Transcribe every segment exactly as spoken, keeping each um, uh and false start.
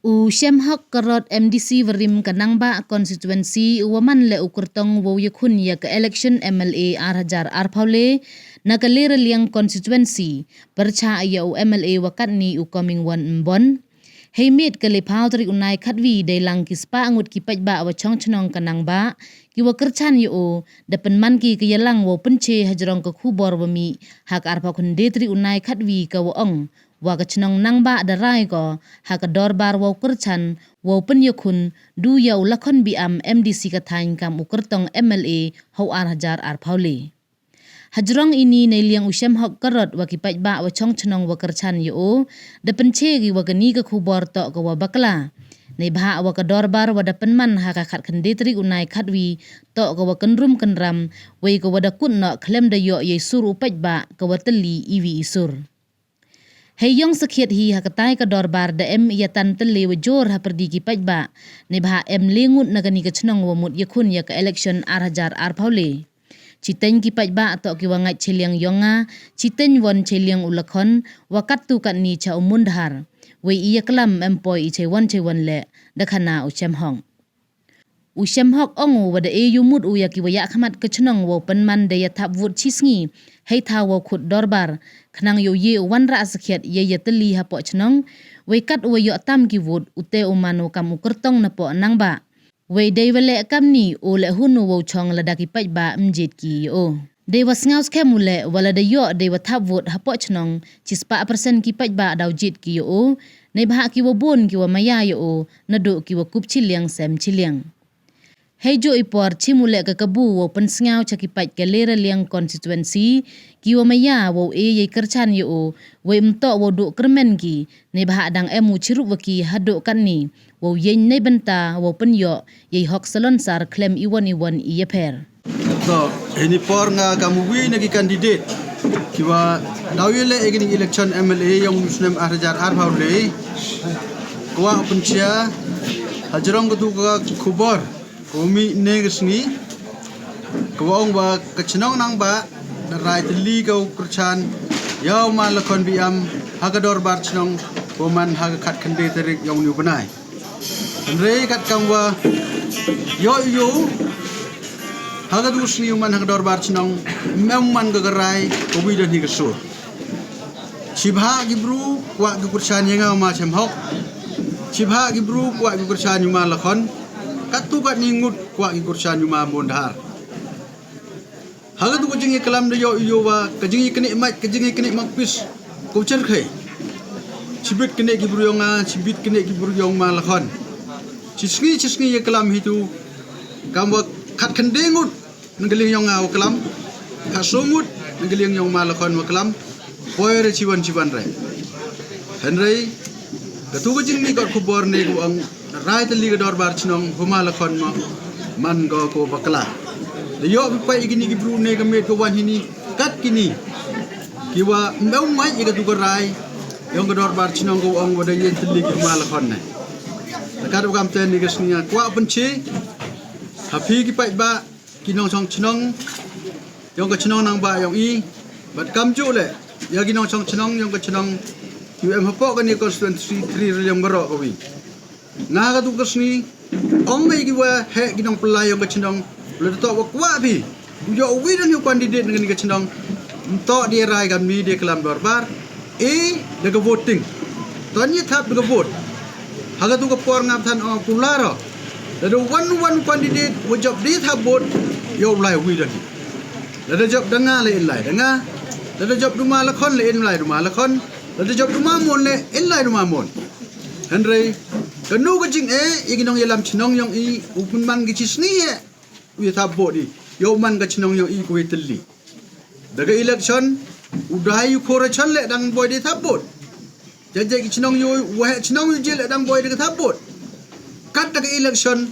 U Shemhok Karot, M D C warim ka Nangbah constituency, u wa man le u kyrtong wow yakhun ya ka election M L A ar hajar arphaw le na ka Leraliang constituency, pyrchah ya u M L A wa katni u Comingone Ymbon. Hei miet ka le phaw tarik u Naikhadwi, dei lang ki spah ngut ki paidbah wa chong chnong ka Nangbah ki wa kyrchan ya o, da pynman ki ka yalang wow pynche hajrong ka khubor wa mih ha ka arphaw khyndai tarik u Naikhadwi, ka wa ong wa ka chnong Nangbah da rai ko ha ka dorbar wow kyrchan wow pynyakhun du ya u Lakhon Biam, M D C ka thaiñ, kam u kyrtong M L A ha u ar hajar arphaw le. Hajrong ini, neiliang u Shemhok Karot wa ki paidbah wa chong chnong wa kyrchan ya o, da pynche ki wa kani ka khubor toh ka wa bakla, neibhah wa ka dorbar wa da pynman ha ka khatkhyndai tarik u Naikhadwi toh ka wa kynrum kynram, wei ka wa da kut noh khlem da yoh yei sur u paidbah, ka wa tylli iwi i sur. Hei yong sakhiat hi, ha katai ka dorbar da em ya tan tylli wa jur ha pyrdi ki paidbah, neibhah em le ngut na kani ka chnong wa mut yakhun ya ka election ar hajar arphaw le. Chiteng ki paidbah toh ki wa ngait chiliang yong nga, chiteng won chiliang u Lakhon, wa kattu katni cha u Mundhar. Wei i yaklam em poi i chei won chei won le, da khana u Shemhok. U Shemhok ong u wa da e yumut u ya ki wa yakhmat ka chnong wow pynman da ya thap vote chi sngi hei thaw wow khut dorbar, khnang yow ye u wanrah sakhiat ya ya tylli hapoh chnong, wei kat u wa yoh tam ki vote, u te u man u kam u kyrtong napoh Nangbah. Wei dei wa le kamni, u le hun u wow chong lada ki paidbah mjit ki ya o. Dei wa sngaw skhem u le, wa lada yoh dei wa thap vote hapoh chnong, chi spah percent ki paidbah daw jit ki ya o, neibhah ki wa bun ki wa maya ya o, naduh ki wa kup chiliang sem chiliang. Hei ju i por chim u le ka kabu wow pynsngaw cha ki paid ka Leraliang constituency, ki wa maya wow e yei kyrchan ya o, wei mtoh wow duh kyrmen ki, neibhah dang em u chirup wa ki haduh katni, wow yeng nei bynta wow pynyoh yei hok salonsar khlem iwon iwon i yapher. To, hini por nga kam u wi na ki candidate ki wa daw ye le e kini election M L A yong u snem ar hajar arphaw le. Kwah pynchia hajrong katu ka khubor ka wa mih ne ka sngi, ka wa ong wa ka chnong Nangbah da rai tylli ka u kyrchan ya u ma Lakhon Biam ha ka dorbar chnong ka wa man ha ka khatkhyndai tarik yong u ni u bnai. Hynrei kat kam wa yoh yoh ha katu ka sngi u man ha ka dorbar chnong, mem man ka ka rai ka wi da ni ka sur. Chibhah ki bru kwah ki kyrchan ya nga u ma Shemhok. Chibhah ki bru kwah ki kyrchan ya u ma Lakhon. Katu katni ngut kwah ki kyrchan ya u ma Mundhar. Ha katu ka jingyaklam da yoh yoh wa ka jingyaknieh mait, ka jingyaknieh mangpis, ka u cherkhei. Chibit knieh ki bru yong nga, chibit knieh ki bru yong u ma Lakhon. Chi sngi chi sngi yaklam hi tu, kam wa khatkhyndai ngut na ka liang yong nga wa klam, khatsoo ngut na ka liang yong u ma Lakhon wa klam. Poi re chiwan chiwan re. Hynrei katu ka jingmih kot khubor ne ka wa ong rai tylli ka dorbar chnong ha u ma Lakhon ma, man ko ka wa bakla. Da yoh phi pait ya kini ki bru ne ka miet ka wan hini, kat kini ki wa mem mait ya katu ka rai yong ka dorbar chnong ka wa ong wa da yeng tylli ki u ma Lakhon ne. Te kat wa kam te ni ka sngi nga kwah pynche ha phi ki paidbah, ki nongchong chnong yong ka chnong Nangbah yong i, bad kamjooh le ya ki nongchong chnong yong ka chnong ki wa em hapoh kani constituency three Leraliang baroh ka wi. Nga ha katu ka sngi ong nga ya ki wa heh ki nongpynlai yong ka chnong, lada toh wa kwah phi u yoh u wi da ni u candidate na kani ka chnong, mtoh da rai kamni, da klam dorbar, e da ka voting. To ni thap da ka vote. Ha katu ka por nga than ong kular o, lada wan wan candidate wa jop da thap vote, yoh u lai wi da ni. Lada jop da nga le in lai da nga. Lada jop da u ma Lakhon le in lai da u ma Lakhon. Lada jop da u ma Mon le in lai da u ma Mon. Hynrei kanu ka jingeh ya ki nongyalam chnong yong i, u pynman ki chi sngi e u ya thap vote i, yow man ka chnong yong i ka wa tylli. Da ka election u dai u khor chan le dang boi da thap vote. Jajai ki chnong yow, wa heh chnong yow je le dang boi da ka thap vote. Kat da ka election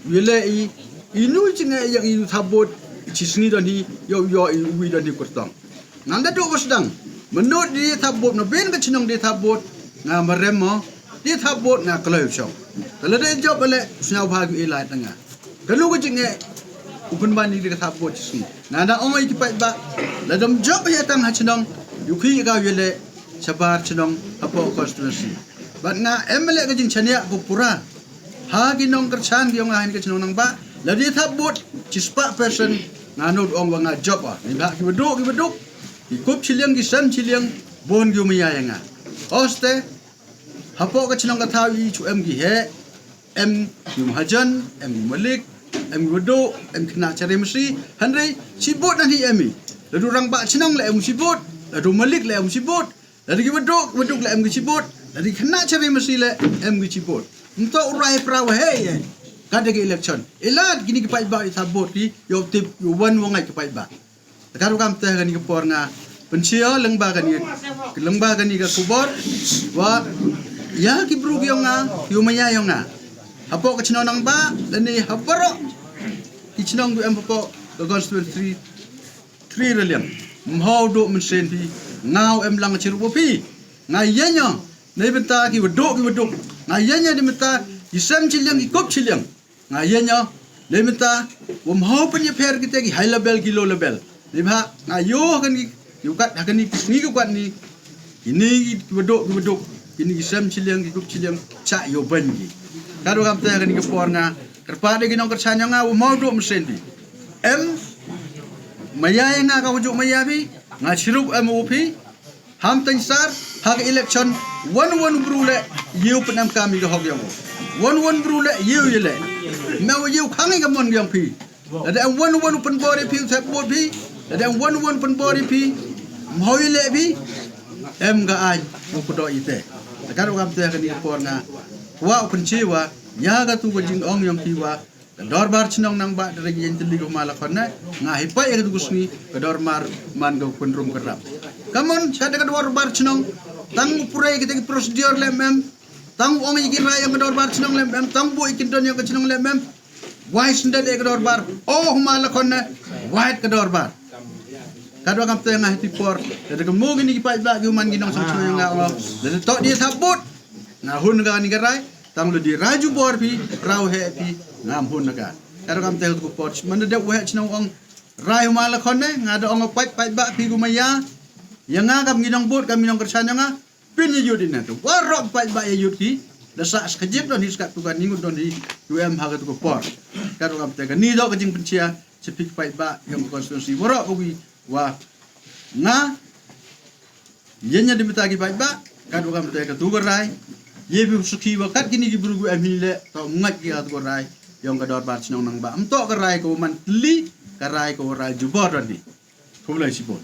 u ya le i, inu jingeh ya i u thap vote, chi sngi da ni yow yoh i u wi da ni kyrtong. Ngan da duh wa sdang, mynno da thap vote, na ben ka chnong da thap vote, nga marem mo, da thap vote nga kloi u chong. Te lada jop le, sñiaw bha ki e lai da nga. Kanu ka jingeh u pynman ni da ka thap vote chi sngi. Nga da ong ya ki paidbah, lada ym jop ya tang ha chnong, yow khih ka u ya le shabar chnong hapoh constituency. Bad nga em le ka jingchaniah ko pura ha ki nongkyrchan ki yong nga ha kani ka chnong Nangbah. Lada thap vote chispah percent, nga nud ong wa nga jop a. Neibhah ki wa duk, ki wa duk, ki kup chiliang, ki sem chiliang, bun ki u maya ya nga. Oste, hapoh ka chnong ka thaw i chu em ki heh, em ki u mahajan, em ki u malik, em ki wa duk, em ki khynnah chari masi. Hynrei chibut na hi em i. Lada u rangbah chnong le em u chibut, lada u malik le em u chibut, lada ki wa duk, wa duk le em ki chibut, lada ki khynnah chari masi le em ki chibut. Ym toh u rai pra wa heh e. Katni ka election, i lad kini ki paidbah i thap vote ki, yow tip, yow wan wa ngai ki paidbah. Te katwa kamte ha kani ka por nga pynchia lyngba kani, lyngba kani ka khubor, wa ya ki bru ki yong nga, ki u maya yong nga, hapoh ka chnong Nangbah lane ha baroh ki chnong ki em hapoh ka constituency three Raliang, ym hoi duk mynsiem phi, nga u em lang chirup wa phi. Nga yanya neibynta ki wa duk, ki wa duk. Nga yanya neibynta ki sem chiliang, ki kup chiliang. Nga yanya neibynta wa ym hoi pynyapher kite ki high level, ki low level. Neibhah nga yoh ha kani, yoh kat ha kani, kini ki kat ni, kini ki wa duk, ki wa duk, kini ki sem chiliang, ki kup chiliang, cha yoh ban ki. Katwa kamte ha kani ka por nga kyrpad de ki nongkyrchan yong nga, wa ym hoi duk mynsiem phi. Em maya ya nga ka wa ju maya phi, nga chirup em u phi. Ham tang sar ha ka election, wan wan u bru le yow pynemkam i ka hok yong u. Wan wan u bru le yow ye le, me wa yow khang i ka mon yong phi. Lada em wan wan u pynbor i phi, u thap vote phi. Lada em wan wan u pynbor i phi, ym hoi le phi, em ka aiñ u kdo i te. Te katwa kamte ha kani ka por nga kwah u pynchia wa ya katu ka jingong yong phi wa ka dorbar chnong Nangbah da ri yeng tylli ko ma la khon ne, nga hi pait ya katu ka sngi ka dorbar man ka pynrum ka rap. Kamon cha da ka dorbar chnong, tang u pure kite ki procedure le em em, tang u ong ya ki rai yong ka dorbar chnong le em em, tang u buh ya ki don yong ka chnong le em em. Wai syndet ya ka dorbar, o ma la khon ne, wai ka dorbar. Katwa kamte nga hi ti por, da ka mo kini ki paidbah ki u man ki nongchong chnong yong nga, o da toh di thap vote, nga hun ka ni ka rai. Tang lada rai jubor phi, rai heh phi, ngam hun ka. Katwa kamte ko por, man da dep u heh chnong ong, rai u ma la khon ne, nga da ong pait, paidbah phi ki u maya ya nga, kam ki nong vote, kam ki nongkyrchan yong nga, pyn ya yut i ne. Te waroh paidbah ya yut ki, da sah skajip don hi, skat tu ka ni ngut don hi, u em ha katu ka por. Katwa kamte kani toh ka jingpynchia cha phi ki paidbah yong ka constituency waroh u wi, wa nga yanya neibynta ki paidbah. Katwa kamte katu ka rai, ye phi u sakhi wa kat kini ki bru ki em hi le, toh ngat ki katu ka rai yong ka dorbar chnong Nangbah. Ym toh ka rai ka wa man tylli, ka rai ka wa rai jubor don hi. Khublei chibun.